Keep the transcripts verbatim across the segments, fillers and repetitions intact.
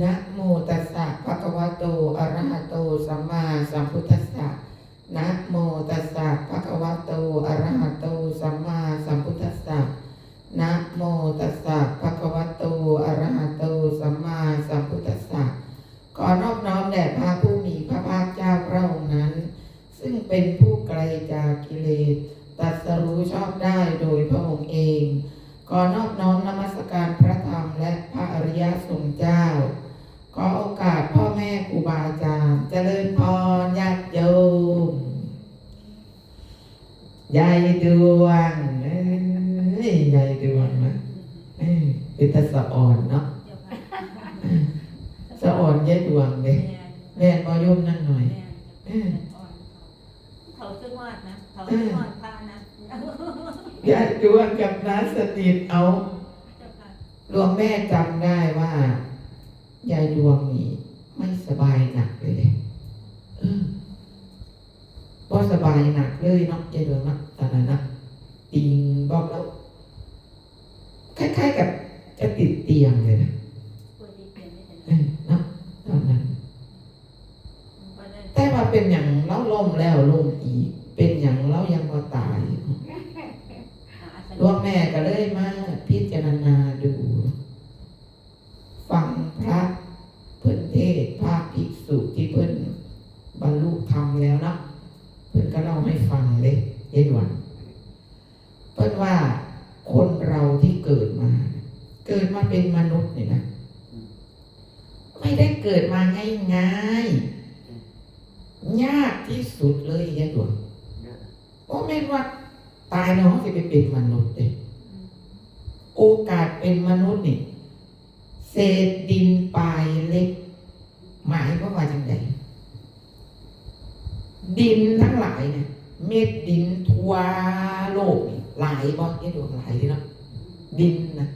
นะโมตัสสะ ภะคะวะโต อะระหะโต สัมมาสัมพุทธัสสะ นะโมตัสสะ ภะคะวะโต อะระหะโต สัมมาสัมพุทธัสสะ นะโมตัสสะ ภะคะวะโต อะระหะโต สัมมาสัมพุทธัสสะ ขอนอบน้อมแด่พระผู้มีพระภาคเจ้าพระองค์นั้น ซึ่งเป็นผู้ไกลจากกิเลส ตรัสรู้ชอบได้โดยพระองค์เอง ขอนอบน้อมนมัสการพระธรรมและพระอริยสงฆ์เจ้า ขอโอกาสพ่อแม่ครูบาอาจารย์ เจริญพรญาติโยม ยายดวง เอ้ย ยายดวงนะ เอ้ย เป็นตาสะออนเนาะ สะออนยายดวงเด้ แม่นบ่โยมนางน้อย แม่น เอ้ย เฒ่าคือฮอดนะ เฒ่าคือฮอดพระนะ ยายดวงกับน้าสนิท เอา เจ้าค่ะ หลวงแม่จำได้ว่า ยายดวงนี่ไม่สบายหนักเลยเด้ เออ บ่สบายหนักเลยเนาะ ยายดวงเนาะ ตอนนั้นเนาะ ติ่งบอกแล้ว คล้ายๆกับจะติดเตียงเลยนะ ป่วยติดเตียงไม่เป็นไร เออ เนาะ ตอนนั้น แต่ว่าเป็นหยังลาวล้มแล้วล้มอีก เป็นหยังลาวยังบ่ตาย หลวงแม่ก็เลยมาพิจารณาดู ฟังพระเพิ่นเทศน์ พระภิกษุที่เพิ่นบรรลุธรรมแล้วเนาะ เพิ่นก็เล่าให้ฟังเด้ ยายดวง เพิ่นว่าคนเราที่เกิดมา เกิดมาเป็นมนุษย์นี่นะ ไม่ได้เกิดมาง่ายๆ ยากที่สุดเลยยายดวง บ่แม่นว่าตายแล้วเราสิไปเป็นมนุษย์เด้ โอกาสเป็นมนุษย์นี่ เศษดินปลายเล็บ หมายความว่าจังใด ดินทั้งหลายเนี่ย เม็ดดินทั่วโลกนี่ หลายบ่ ยายดวง หลายเด้เนาะ ดินนะ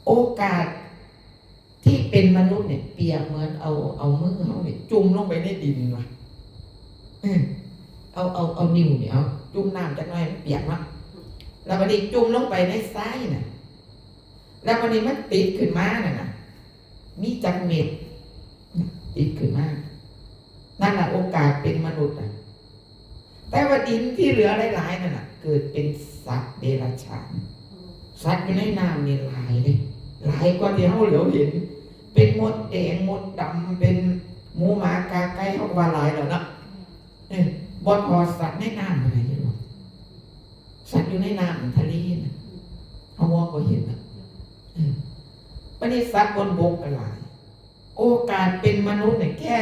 โอกาสที่เป็นมนุษย์เนี่ย เปรียบเหมือนเอา เอามือเราเนี่ย จุ่มลงไปในดินว่ะ เออ เอา เอา เอานิ้วเนี่ย เอาจุ่มน้ำจักหน่อย มันเปียกเนาะ แล้วบัดนี้จุ่มลงไปในทรายน่ะ แล้วบัดนี้มันติดขึ้นมาน่ะนะ มีจักเม็ด ติดขึ้นมา นั่นน่ะโอกาสเป็นมนุษย์น่ะ แต่ว่าดินที่เหลือหลายๆนั่นน่ะ เกิดเป็นสัตว์เดรัจฉาน สัตว์อยู่ในน้ำนี่หลายเด้ หลายกว่าที่เราเหลียวเห็น เป็นมดแดง มดดำ เป็นหมูหมากาไก่ เราก็ว่าหลายแล้วเนาะ เออ บ่ทอดสัตว์ในน้ำอะไรอยู่หรอก สัตว์อยู่ในน้ำทะเลน่ะ เรามองบ่เห็นน่ะ เออ บัดนี้สัตว์บนบกก็หลาย โอกาสเป็นมนุษย์เนี่ย แค่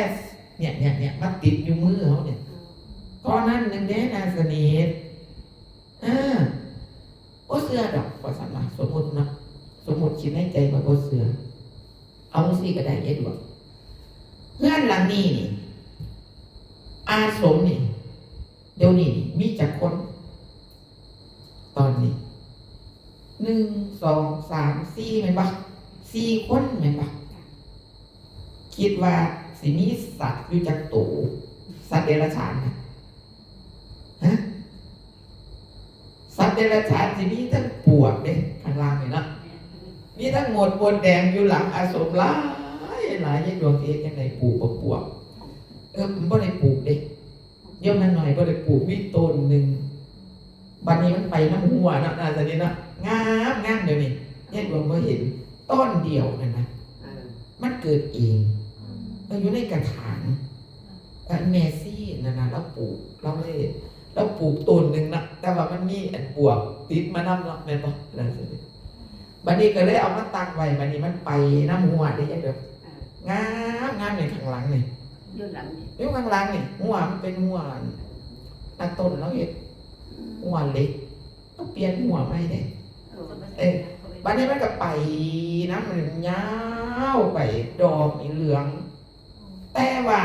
เนี่ย เนี่ย เนี่ย มาติดอยู่มือเราเนี่ย เท่านั้นหนึ่งเด้ น้าสนิท เออ บ่เชื่อดอก ว่าซั่นว่า สมมุติเนาะ สมมุติคิดในใจว่าบ่เชื่อ เอาจั่งซี้ก็ได้ ยายดวง เฮือนหลังนี้นี่ อาสมนี่ เดี๋ยวนี้นี่ มีจักคน ตอนนี้ หนึ่ง สอง สาม สี่ แม่นบ่ สี่คนแม่นบ่ คิดว่าสิมีสัตว์อยู่จักโต สัตว์เดรัจฉานน่ะ ฮะ สัตว์เดรัจฉานสิมีทั้งปวกเด้ ข้างล่างนี่เนาะ มีทั้งมด มดแดงอยู่หลังอาสมหลายหลาย ยายดวงสิเฮ็ดจั่งใดปลูกบักปวก เออ มันบ่ได้ปลูกเด้ โยมนางน้อยบ่ได้ปลูก มีต้นหนึ่ง บัดนี้มันไปนำห้วยเนาะ น้าสนิทเนาะ งามงาม เดี๋ยวนี้ ยายดวงบ่เห็น ต้นเดียวนั่นนะ เออ มันเกิดเอง อืม เออ อยู่ในกระถาง เออ แม่ชีนั่นน่ะ ลาวปลูก ลาวเลย ลาวปลูกต้นหนึ่งเนาะ แต่ว่ามันมีอันปวกติดมานำเนาะ แม่นบ่ น้าสนิท บัดนี้ก็เลยเอามาตั้งไว้ บัดนี้มันไปนำห้วยเด้ ยายดวง เออ งามงาม นี่ข้างหลังนี่ อยู่หลังนี่ อยู่ข้างหลังนี่ ห้วยมันเป็นห้วย น้าต้นลาวเฮ็ด อืม ห้วยเหล็ก ก็เปลี่ยนห้วยใหม่เด้ เออ เออ บัดนี้มันก็ไปนำ มันยาวไป ดอกนี่เหลือง แต่ว่า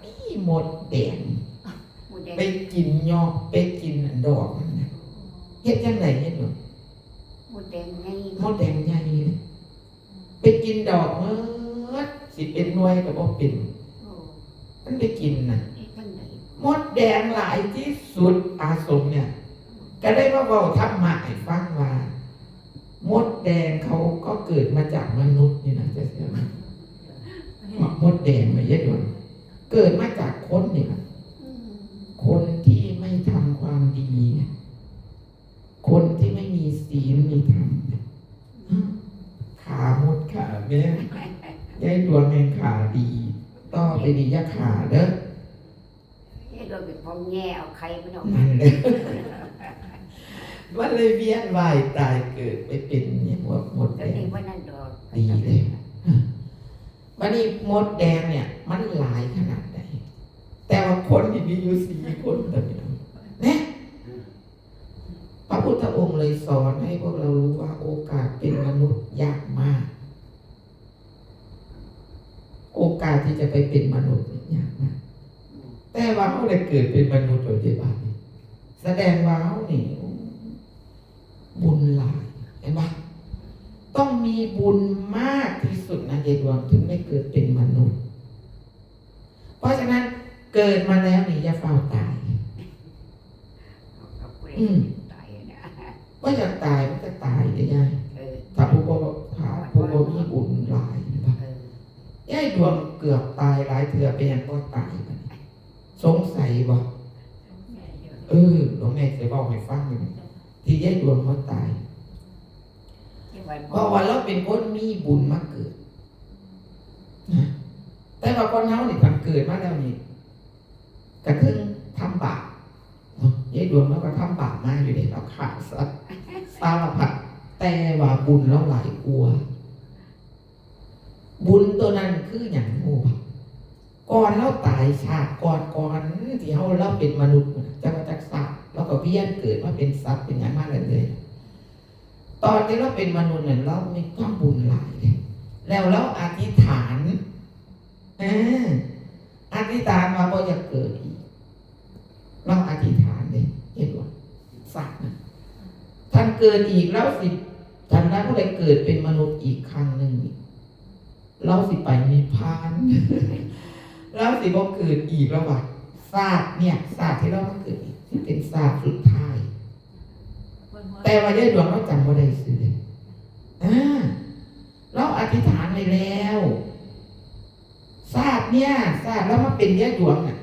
มีมดแดง มดแดง ไปกินยอด ไปกินอันดอกมันน่ะ เฮ็ดจั่งใด๋เฮ็ดหยัง มดแดงใหญ่ มดแดงใหญ่เลย ไปกินดอกเมิด สิเป็นหน่วยก็บ่เป็น โอ้ มันไปกินน่ะ เฮ็ดจั่งใด๋ มดแดงหลายที่สุดอาสมเนี่ย ก็ได้มาเว้าธรรมะให้ฟังว่า มดแดงเขาก็เกิดมาจากมนุษย์นี่นะ จะเชื่อไหม มดแดงน่ะ ยายดวง เกิดมาจากคนนี่นะ อืม คนที่ไม่ทำความดีเนี่ย คนที่ไม่มีศีลมีธรรมเนี่ย ขาหมดขาแม่ ยายดวงแห่งขาดี ต่อไปนี้อย่าขาเด้อ ยายดวงเป็นพ่อแง่เอาไข่มันออกมา นั่นแหละ มันเลยเวียนว่ายตายเกิดไปเป็นเนี่ย มด มดแดง ก็ดีว่านั่นดอก ดีเลย บัดนี้มดแดงเนี่ย มันหลายขนาดใด๋ แต่ว่าคนที่มีอยู่สี่คนเท่านั้น เนี่ย พระพุทธองค์เลยสอนให้พวกเรารู้ว่าโอกาสเป็นมนุษย์ยากมาก โอกาสที่จะไปเป็นมนุษย์เนี่ยยากมาก แต่ว่าเราได้เกิดเป็นมนุษย์แล้วเด้บัดนี้ แสดงว่าเรานี่ บุญหลาย เห็นปะ ต้องมีบุญมากที่สุดนะ ยายดวง ถึงได้เกิดเป็นมนุษย์ เพราะฉะนั้นเกิดมาแล้วนี่อย่าฟ้าวตาย อืม ตายนะ บ่อยากตายมันก็ตายเด้ยาย เออ ถ้าผู้บ่ ถ้าผู้บ่มีบุญหลายนะ เออ ยายดวงเกือบตายหลายเทื่อ เป็นหยังบ่ตายบัดนี้ สงสัยบ่ สงสัยอยู่ เออ หลวงแม่สิเว้าให้ฟังอยู่ ที่ยายดวงบ่ตาย ที่ว่า เพราะว่าเราเป็นคนมีบุญมาเกิด นะ แต่ว่าคนเฮานี่ คันเกิดมาแล้วนี่ กะเทิงทำบาปเนาะ ยายดวงเราก็ทำบาปมาอยู่เด้ เราฆ่าสัตว์สารพัด แต่ว่าบุญเราหลายกว่า บุญตัวนั้นคือหยังฮู้บ่ ก่อนเราตาย ชาติก่อนๆ ที่เฮา เราเป็นมนุษย์น่ะ จักว่าจักชาติ เราก็เวียนเกิดมาเป็นสัตว์เป็นหยังมาเรื่อยๆ ตอนที่เราเป็นมนุษย์น่ะ เรามีความบุญหลายเด้ แล้วเราอธิษฐาน เออ อธิษฐานว่าบ่อยากเกิดอีก เราอธิษฐานเด้ เห็นบ่ สัตว์น่ะ คันเกิดอีก เราสิ คันผู้ใดเกิดเป็นมนุษย์อีกครั้งหนึ่งนี่ เราสิไปนิพพาน เราสิบ่เกิดอีกแล้วว่ะ ชาติเนี่ย ชาติที่เรามาเกิดอีก สิเป็นชาติสุดท้าย แต่ว่ายายดวงเราจำบ่ได้ซื่อเด้ อ่า เราอธิษฐานไว้แล้ว ชาติเนี่ย ชาติเรามาเป็นยายดวงน่ะ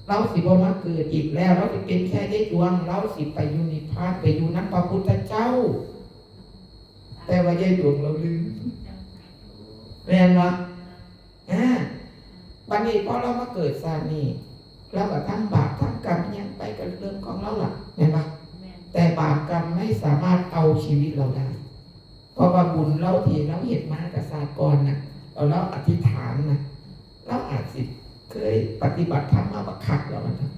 เราสิบ่มาเกิดอีกแล้ว เราสิเป็นแค่ยายดวง เราสิไปอยู่นิพพาน ไปอยู่นำพระพุทธเจ้า แต่ว่ายายดวงเราลืม แม่นบ่ อ่า บัดนี้พอเรามาเกิดชาตินี้ เราก็ทำบาปทำกรรมอิหยังไป ก็เรื่องของเราล่ะ แม่นบ่ แม่น แต่บาปกรรมไม่สามารถเอาชีวิตเราได้ เพราะว่าบุญเราที่เราเฮ็ดมาแต่ชาติก่อนน่ะ แล้วเราอธิษฐานน่ะ เราอาจสิเคยปฏิบัติธรรมมาบักคักแล้วนะ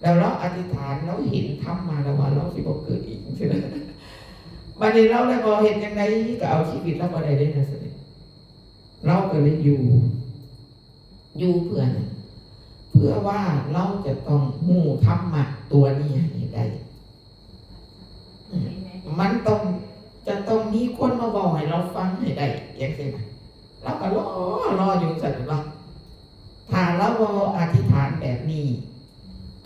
แล้วเราอธิษฐาน เราเห็นธรรมมาแล้วว่าเราสิบ่เกิดอีกจังซี้นะ บัดนี้เราเลยบ่เฮ็ดจั่งใด๋ก็เอาชีวิตเราบ่ได้เด้นะ ซั่นเด้ เราก็เลยอยู่ อยู่เพื่อหยัง เพื่อว่าเราจะต้องรู้ธรรมะตัวนี้ให้ได้ อืม มันต้อง จะต้องมีคนมาเว้าให้เราฟังให้ได้ จังซี้นะ เราก็รอ รออยู่ซั่นเนาะ ถ้าเราบ่อธิษฐานแบบนี้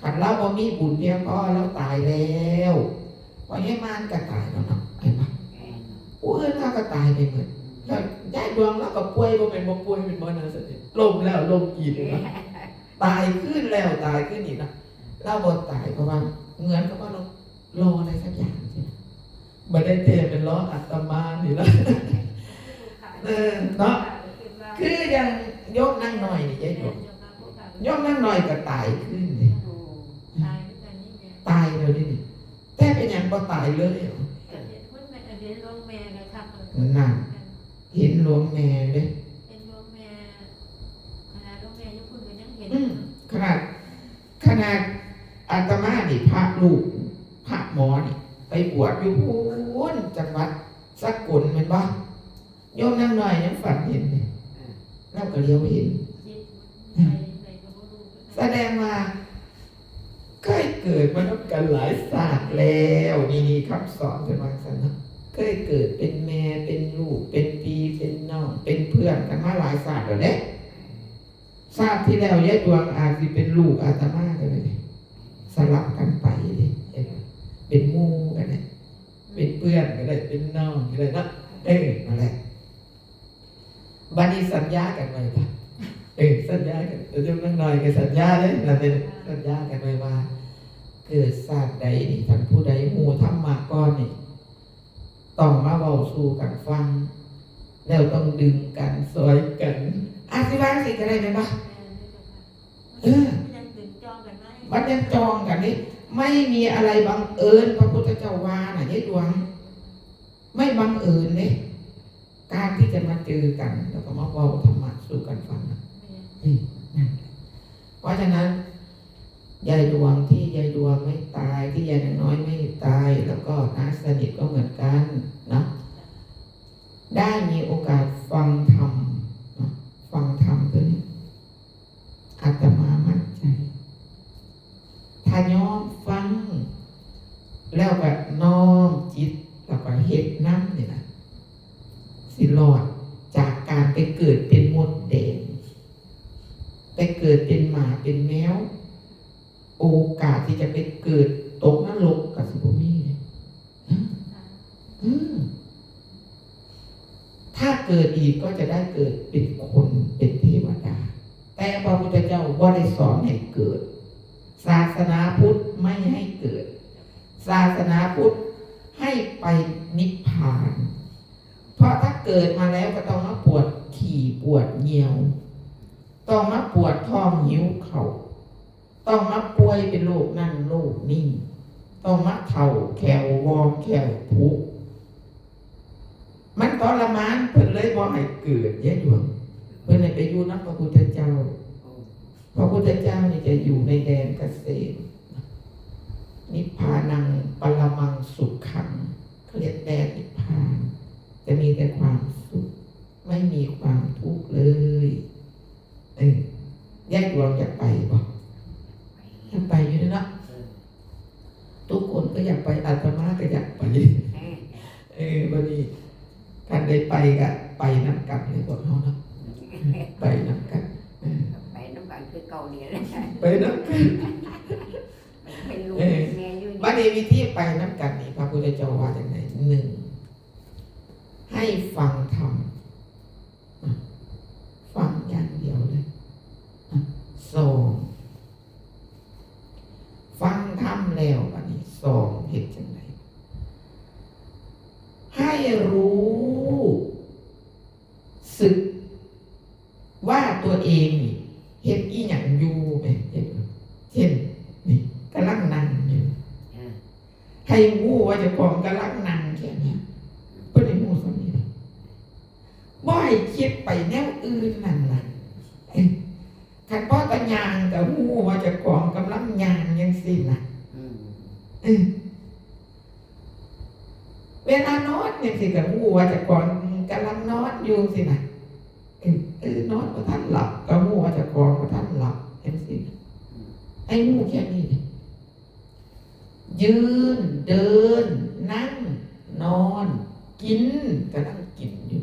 คันเราบ่มีบุญเพียงพอ เราตายแล้ว พ่อใหญ่ม่านก็ตายแล้วเนาะ เห็นบ่ ผู้อื่นเขาก็ตายไปหมด แล้วยายดวงเราก็ป่วย บ่แม่นบ่ป่วย แม่นบ่นะ ซั่นเด้ ล้มแล้วล้มอีกเนาะ ตายคืนแล้วตายคืนอีกเนาะ เราบ่ตาย เพราะว่าเหมือนกับว่าเรารออะไรสักอย่างสิ บ่ได้แท้เป็นรออาตมานี่ล่ะ เออ เนาะ คือจั่งโยมนางน้อยนี่ ยายดวง โยมนางน้อยก็ตายคืนนี่ โอ้ ตายคือกันนี่แหละ ตายแล้วนี่ แต่เป็นหยังบ่ตายเลย เห็นคนแม่ เห็นหลวงแม่ก็ทักเลย นั่น เห็นหลวงแม่เด้ เห็นหลวงแม่ ขนาดหลวงแม่อยู่พุ่นก็ยังเห็น อืม ขนาด ขนาดอาตมานี่พระลูก พระหมอนี่ ไปบวชอยู่พุ้นจังหวัดสกลแม่นบ่ โยมนางน้อยยังฝันเห็นเลย อืม เราก็เหลียวเห็น เห็น อืม ใส่ ใส่กระโปรง แสดงว่า เคยเกิดมานำกันหลายชาติแล้ว นี่ นี่คำสอนเพิ่นว่าซั่นเนาะ เคยเกิดเป็นแม่ เป็นลูก เป็นพี่ เป็นน้อง เป็นเพื่อนกันมาหลายชาติแล้วเด้ ชาติที่แล้วยายดวงอาจสิเป็นลูกอาตมาก็ได้ สลับกันไปเด้ เป็นหมู่ก็ได้ เป็นเพื่อนก็ได้ เป็นน้องก็ได้เนาะ เออ นั่นแหละ บัดนี้สัญญากันไว้จ้ะ เออ สัญญากัน เดี๋ยวจักหน่อยก็สัญญาเด้ นั่นเด้ สัญญากันไว้ว่า เกิดชาติใดนี่ คันผู้ใดฮู้ธรรมะก่อนนี่ ต้องมาเว้าสู่กันฟัง แล้วต้องดึงกัน ซอยกัน อาจสิว่าจั่งซี้ก็ได้แม่นบ่ เออ มันยังดึงจองกันไว้ มันยังจองกันนี่ ไม่มีอะไรบังเอิญ พระพุทธเจ้าว่าน่ะ ยายดวง ไม่บังเอิญเด้ การที่จะมาเจอกัน แล้วก็มาเว้าธรรมะสู่กันฟังน่ะ แม่น อืม นั่นแหละ เพราะฉะนั้น ยายดวง ที่ยายดวงไม่ตาย ที่ยายนางน้อยไม่ตาย แล้วก็น้าสนิทก็เหมือนกันเนาะ ได้มีโอกาสฟังธรรมเนาะ ฟังธรรมตัวนี้ อาตมามั่นใจ ถ้าน้อมฟัง แล้วก็น้อมจิต แล้วก็เฮ็ดนำนี่ล่ะ สิรอดจากการไปเกิดเป็นมดแดง ไปเกิดเป็นหมาเป็นแมว โอกาสที่จะไปเกิดตกนรกก็สิบ่มีเลย อืม ถ้าเกิดอีกก็จะได้เกิดเป็นคน เป็นเทวดา แต่พระพุทธเจ้าบ่ได้สอนให้เกิด ศาสนาพุทธไม่ให้เกิด ศาสนาพุทธให้ไปนิพพาน เพราะถ้าเกิดมาแล้วก็ต้องมาปวดขี้ปวดเยี่ยว ต้องมาปวดท้องหิวข้าว ต้องมาป่วยเป็นโรคนั่นโรคนี่ ต้องมาเฒ่าแข้ววองแข้วผุ มันทรมาน เพิ่นเลยบ่ให้เกิด ยายดวง เพิ่นให้ไปอยู่นำพระพุทธเจ้า พระพุทธเจ้านี่จะอยู่ในแดนเกษม นิพพานังปรมังสุขัง เขาเรียกแดนนิพพาน จะมีแต่ความสุข ไม่มีความทุกข์เลย เออ ยายดวงอยากไปบ่ อยากไปอยู่เนาะ ทุกคนก็อยากไป อาตมาก็อยากไป เออ บัดนี้ คันได้ไปก็ไปนำกันเลยพวกเฮาเนาะ ไปนำกัน เออ ไปนำกันคือเก่านี่แหละ ไปนำกัน เป็นลูก เออ เป็นแม่อยู่นี่ บัดนี้วิธีไปนำกันนี่ พระพุทธเจ้าว่าจั่งใด หนึ่ง ให้ฟังธรรม อ่ะ ฟังอย่างเดียวเลย อ่ะ สอง ฟังธรรมแล้วบัดนี้ สอง เฮ็ดจั่งใด ให้รู้สึกว่าตัวเองนี่เฮ็ดอีหยังอยู่แหม เฮ็ด เช่น นี่ กำลังนั่งอยู่ อ่า ให้รู้ว่าเจ้าของกำลังนั่งแค่เนี้ย เพิ่นให้รู้ส่ำนี้ล่ะ บ่ให้คิดไปแนวอื่นนั่นล่ะ เอ้ย คันพอแต่ย่างก็รู้ว่าเจ้าของกำลังย่างจั่งซี้น่ะ อืม เออ เวลานอนจั่งซี้ก็รู้ว่าเจ้าของกำลังนอนอยู่จั่งซี้น่ะ เออ เออ นอนบ่ทันหลับก็รู้ว่าเจ้าของบ่ทันหลับจั่งซี้น่ะ อืม ให้รู้แค่นี้นี่ ยืน เดิน นั่ง นอน กิน กำลังกินอยู่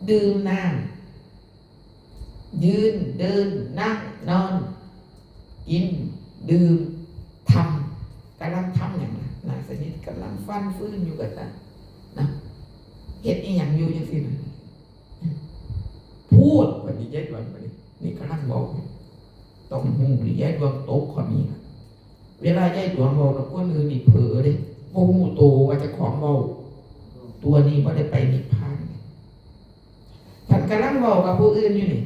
ดื่มน้ำ ยืน เดิน นั่ง นอน กิน ดื่ม ทำ กำลังทำหยังนะ นายสนิทกำลังฟันฟืนอยู่กับตานะ เฮ็ดอีหยังอยู่จั่งซี้นะ พูด บัดนี้ยายดวง บัดนี้ นี่กำลังเว้าอยู่ ต้องรู้นี่ ยายดวงตกข้อนี้นะ เวลายายดวงเว้ากับคนอื่นนี่เผลอเด้ บ่รู้โตว่าเจ้าของเว้า ตัวนี้บ่ได้ไปนิพพาน คันกำลังเว้ากับผู้อื่นอยู่นี่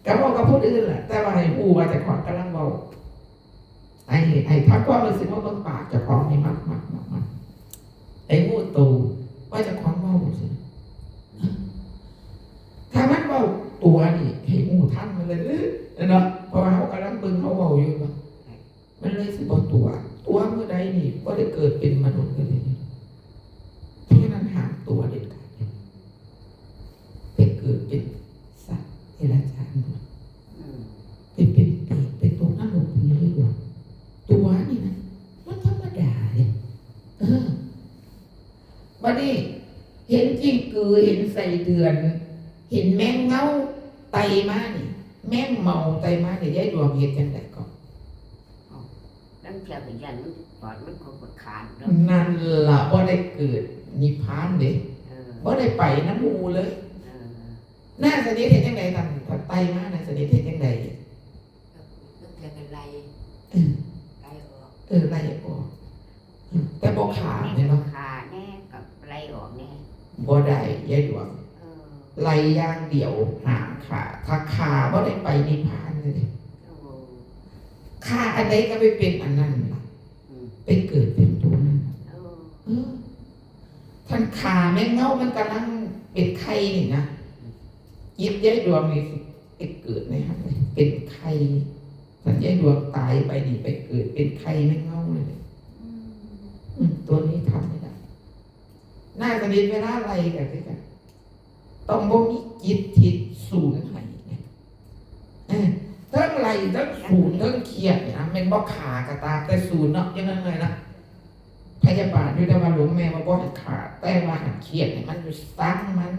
ก็เว้ากับผู้อื่นแหละ แต่ว่าให้รู้ว่าเจ้าของกำลังเว้า ให้ ให้ทำความรู้สึกว่าเบิ่งปากเจ้าของนี่ มัก มัก มัก มัก ให้รู้โตว่าเจ้าของเว้าสิ ถ้ามันเว้าตั๋วนี่ ให้รู้ทันมันเลย เนาะ เพราะว่าเฮากำลังเบิ่งเฮาเว้าอยู่เนาะ มันเลยสิบ่ตั๋ว ตั๋วมื้อใดนี่ บ่ได้เกิดเป็นมนุษย์กันเลย เพราะฉะนั้นห้ามตั๋วเด็ดขาด ไปเกิดเป็นสัตว์เดรัจฉาน อืม ไปเป็นเปรต ไปตกนรกนี่เลย ตั๋ นี่ เห็นกิ้งกือ เห็นไส้เดือน เห็นแมงเมาไต่มานี่ แมงเมาไต่มานี่ ยายดวงเฮ็ดจั่งใด๋ก็ เอ้า ลางเทื่อก็ย้านมันปอดมันก็ขาดเนาะ นั่นล่ะ บ่ได้เกิดนิพพานเด้ เออ บ่ได้ไปนำหมู่เลย เออ นางสนิทเฮ็ดจั่งใด๋ ท่าน ท่านไต่มา นางสนิทเฮ็ดจั่งใด๋ ก็เทื่อกันไล่ เออ ไล่ออก เออ ไล่ออก แต่บ่ฆ่าแม่นบ่ ฆ่าแน่กับไล่ออกแน่ บ่ได้ ยายดวง เออ ไล่อย่างเดียว ห้ามฆ่า ถ้าฆ่าบ่ได้ไปนิพพานเลย โอ้ ฆ่าอันใด๋ก็ไปเป็นอันนั้นล่ะ อืม ไปเกิดเป็นตัวนั้น เออ เออ ท่านฆ่าแมงเมามันกำลังเป็นไข่นี่นะ จิตยายดวงนี่สิไปเกิดในหั้นเลย เป็นไข่ ท่านยายดวงตายไปนี่ไปเกิดเป็นไข่แมงเมาเลย อืม อืม ตัวนี้ทำไม่ได้ นางสนิทเวลาไล่กันด้วยกัน ต้องบ่มีจิตที่สูญให้นะ เออ ทั้งไล่ทั้งสูญทั้งเครียดนี่นะ แม่นบ่ฆ่าก็ตาม แต่สูญเนาะ จั่งนั้นเลยนะ พยาบาทอยู่ แต่ว่าหลวงแม่ว่าบ่ให้ฆ่า แต่ว่าหั้นเครียดให้มันอยู่ ซังมัน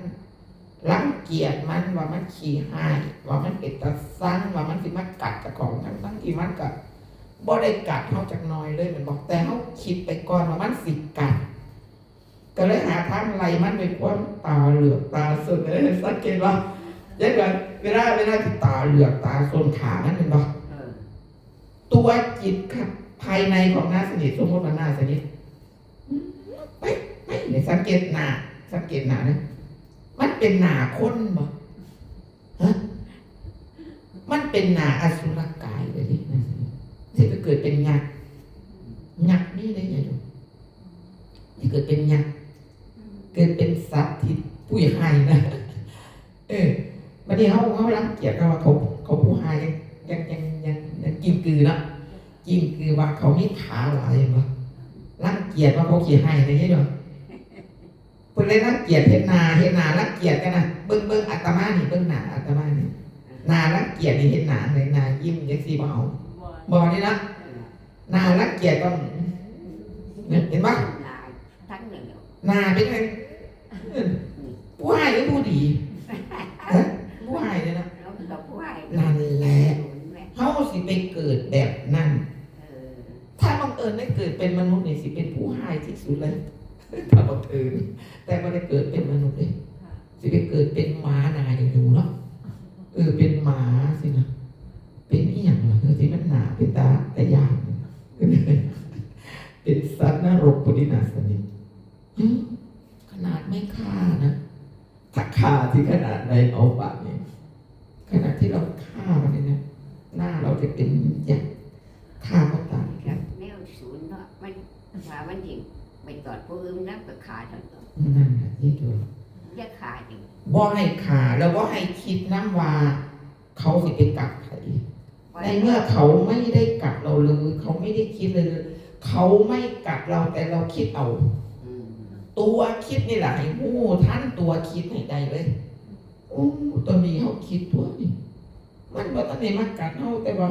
รังเกียจมัน ว่ามันขี้ฮ้าย ว่ามันเป็นตาซัง ว่ามันสิมากัดเจ้าของ ทั้งๆที่มันก็บ่ได้กัดเฮาจักหน่อยเลยแม่นบ่ แต่เฮาคิดไปก่อนว่ามันสิกัด ก็เลยหาทางไล่มันด้วยความตาเหลือกตาสน เอ้ย สังเกตบ่ ยายดวง เวลา เวลาที่ตาเหลือกตาสน ฆ่ามันแม่นบ่ เออ ตัวจิตครับ ภายในของนางสนิท สมมุติว่านางสนิท ไป ไป เนี่ย สังเกตหน้า สังเกตหน้านะ มันเป็นหน้าคนบ่ ฮะ มันเป็นหน้าอสุรกายเลยดิ นางสนิท สิไปเกิดเป็นยักษ์ ยักษ์มีได้ไงลูก สิเกิดเป็นยักษ์ เกิดเป็นสัตว์ที่ผู้ใหญ่นะ เออ บัดนี้เฮา เฮารังเกียจ แต่ว่าเขา เขาผู้ฮ้ายยัง ยัง ยัง ยัง ยังกิ้งกือเนาะ กิ้งกือว่าเขามีขาหลายแม่นบ่ รังเกียจว่าเขาขี้ฮ้ายได้เนาะ เพิ่นเลยรังเกียจ เฮ็ดหน้า เฮ็ดหน้ารังเกียจกันน่ะ เบิ่ง เบิ่งอาตมานี่ เบิ่งหน้าอาตมานี่ หน้ารังเกียจนี่ เฮ็ดหน้าเลย หน้ายิ้มจั่งซี้บ่เอา บ่นี่นะ หน้ารังเกียจก็ เห็นบ่ หน้าทั้งนั้นเนาะ หน้าเป็นไง ผู้ฮ้ายหรือผู้ดี ฮะ ผู้ฮ้ายเลยนะ แล้วมันก็ผู้ฮ้าย นั่นแหละ ศูนย์แม่ เฮาสิไปเกิดแบบนั้น เออ ถ้าบังเอิญได้เกิดเป็นมนุษย์นี่สิเป็นผู้ฮ้ายที่สุดเลย ถ้าบังเอิญ แต่บ่ได้เกิดเป็นมนุษย์เด้ สิไปเกิดเป็นหมาหน้าอยู่ๆเนาะ เออ เป็นหมาสินะ เป็นอีหยังล่ะ เออ ที่มันหน้าเป็นตา ตาย้าน เป็นสัตว์นรกพุ้นนี่ นางสนิท อืม ขนาดไม่ฆ่านะ ถ้าฆ่าที่ขนาดไหน เอาปะนี่ ขณะที่เราฆ่ามันเนี่ยนะ หน้าเราจะเป็นยักษ์ ฆ่าก็ตาย ครับ แนวศูนย์เนาะ มันว่ามันสิไปตอดผู้อื่นนำก็ฆ่าทั้งตัว นั่นแหละที่ตัว อย่าฆ่าจัง บ่ให้ฆ่า แล้วบ่ให้คิดนำว่า เขาสิไปกัดไผ ในเมื่อเขาไม่ได้กัดเราเลย เขาไม่ได้คิดเลย เขาไม่กัดเรา แต่เราคิดเอา อืม ตัวคิดนี่แหละให้ฮู้ทันตัวคิดให้ได้เลย โอ้ ตัวนี้เฮาคิดตัวนี่ มันบ่ทันได้มากัดเฮา แต่ว่า